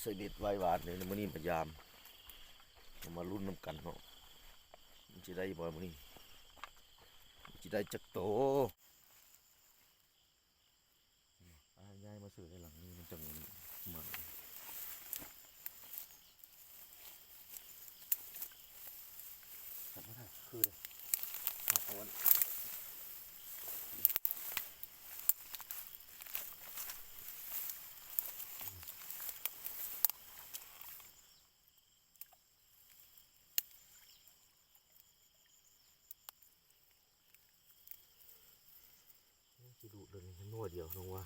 ໃສ່ເບັດໄວ້ຫວານເດ້ ມື້ນີ້ມາຢາມ ເຮົາມາລຸ້ນນຳກັນເນາະ ມັນຊິໄດ້ບໍ່ມື້ນີ້ ມັນຊິໄດ້ຈັກໂຕ. ອ້າຍ ຍ້າຍມາເສີຍໃນຫຼັງນີ້ ມັນຈັ່ງມັນ ຈັບມາຖ່າຍຄືເດ້ ຖ່າຍເອົາອັນ ຊິດຸດເລີຍ ໜ່ວຍດຽວນ້ອງວ່າ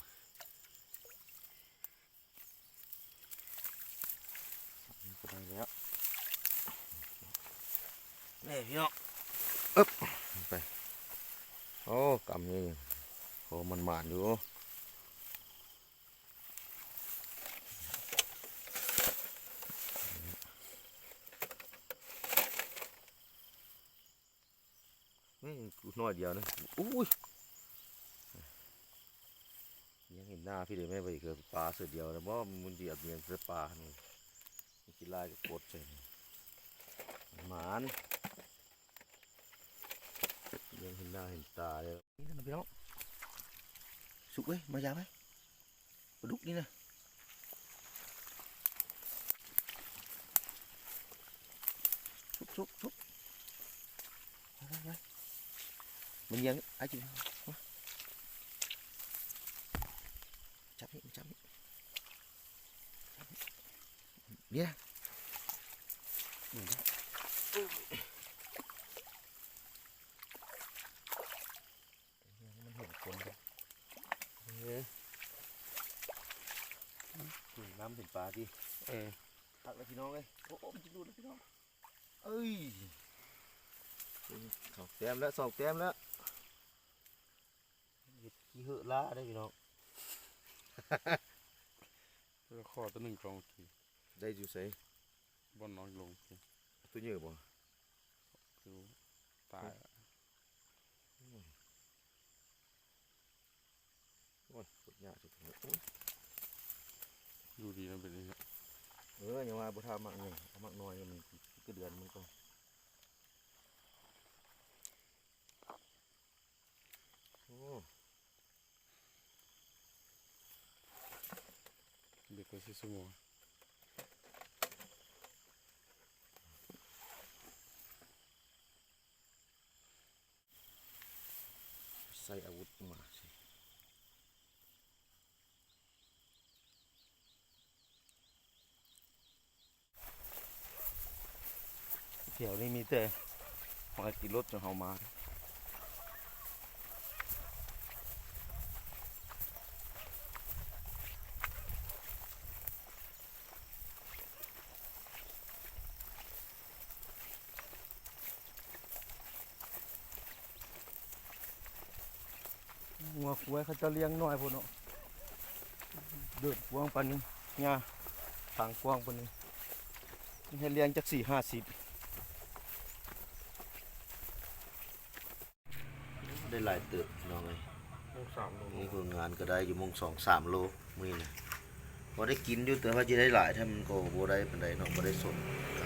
ໄດ້ແລ້ວ ນີ້ພີ່ນ້ອງ ອຶບ ໄປ ໂອ້ ກຳນີ້ ໂອ້ ມັນໝານຢູ່. ນີ້ໜ້ອຍດຽວນະ ໂອ້ຍ ຍັງເຫັນໜ້າພີ່ເດ້ແມ່ ໄປເຄືອປາເທື່ອດຽວນະບໍ່ ມັນຊິເອົາຍັງໃສ່ປານີ້ ມັນຊິລາຍກໍກົດໃສ່ ໝານ ຍັງເຫັນໜ້າເຫັນຕາເລີຍ. ນີ້ນະພີ່ນ້ອງ ສຸກເອີຍ ມາຢາມເອີຍ ປາດຸກນີ້ນະ ສຸກໆໆ ໄປໆໆ ມັນຍັງ ອ້າຍຈິ ມາ ຈັບນີ້ ມາຈັບນີ້ ນີ້ນະ ນີ້ນະ ມັນເຫັນຄົນເດ້ ເອີ ເຫັນນ້ຳເຫັນປາຕິ ເອີ ຄັກແລ້ວພີ່ນ້ອງເອີຍ ໂອ້ ໂອ້ ມັນຈະຫຼຸດແລ້ວພີ່ນ້ອງ ເອີຍ ສອງແຕ້ມແລ້ວ ສອງແຕ້ມແລ້ວ ເຮັດຂີ້ເຫີະຫຼ້າເດ້ພີ່ນ້ອງ ແລ້ວຂໍຕົວໜຶ່ງສອງທີ ໄດ້ຢູ່ໃສ? ບ່ອນນ້ອຍລົງ ຕົວໃຫຍ່ບໍ່? ຢູ່ຕາຍ ໂອ້ຍ ໂອ້ຍ ກົດຍາກ ໂອ້ຍ ຢູ່ດີນະເປັນຈັ່ງຊີ້ ເອີ ຍັງວ່າບໍ່ຖ້າໝາກໃຫຍ່ ເອົາໝາກນ້ອຍ ມັນກະເດືອນມັນກ່ອນ ໂອ້. ເດັກກວ່າສິບຊົ່ວໂມງ ໃຊ້ອາວຸດມາຊິ. ແຖວນີ້ມີແຕ່ຫອຍຕີລົດຈະເຮົາມາ ງົວຄວາຍເຂົາເຈົ້າລ້ຽງນ້ອຍໂພດເນາະ ເດີດກວ້າງປານນີ້ ຫຍ້າທາງກວ້າງປານນີ້ ໃຫ້ລ້ຽງຈັກສີ່ຫ້າສິບ ໄດ້ຫຼາຍເຕີບພີ່ນ້ອງເອີຍ ໂມງສາມໂລ ມີຜົນງານກໍໄດ້ຢູ່ໂມງສອງສາມໂລມື້ນີ້ນະ ພໍໄດ້ກິນຢູ່ ແຕ່ວ່າຈະໄດ້ຫຼາຍແທ້ມັນກໍບໍ່ໄດ້ປານໃດເນາະ ບໍ່ໄດ້ສົນ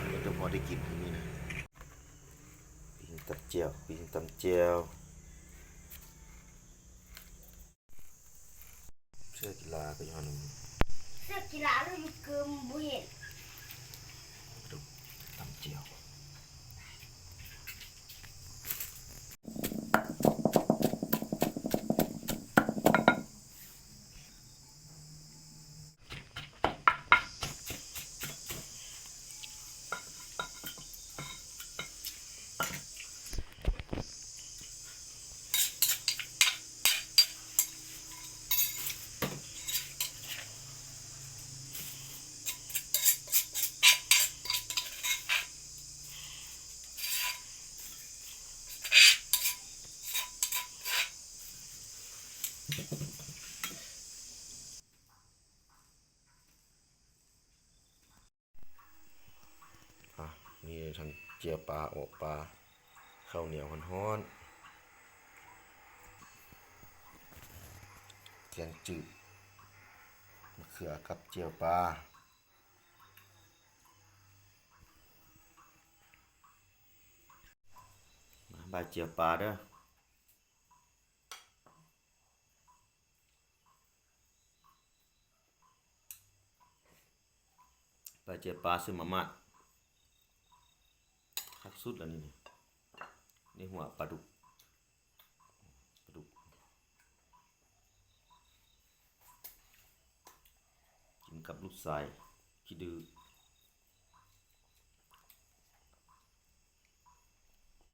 ມີແຕ່ພໍໄດ້ກິນມື້ນີ້ນະ. ປີ້ງຕຳແຈ່ວ ປີ້ງຕຳແຈ່ວ ເສື້ອກິລາກໍຢູ່ຫັ້ນ ເສື້ອກິລາແລ້ວຢູ່ເກີມບໍ່ເຫັນ ຕຳແຈ່ວ. ອ່ະ ມີທັງເຈ້ຍປາ ເອາະປາ ເຂົ້າໜຽວຮ້ອນໆ ແກງຈືດ ມະເຂືອກັບເຈ້ຍປາ. ປາເຈຍປາເດີ້. ປາເຈຍປາ ເຊິ່ງມາມ່າ ຄັກສຸດລະນີ້. ນີ້ ນີ້ຫົວປາດຸກ ປາດຸກ ກິນກັບລູກຊາຍຂີ້ດື້.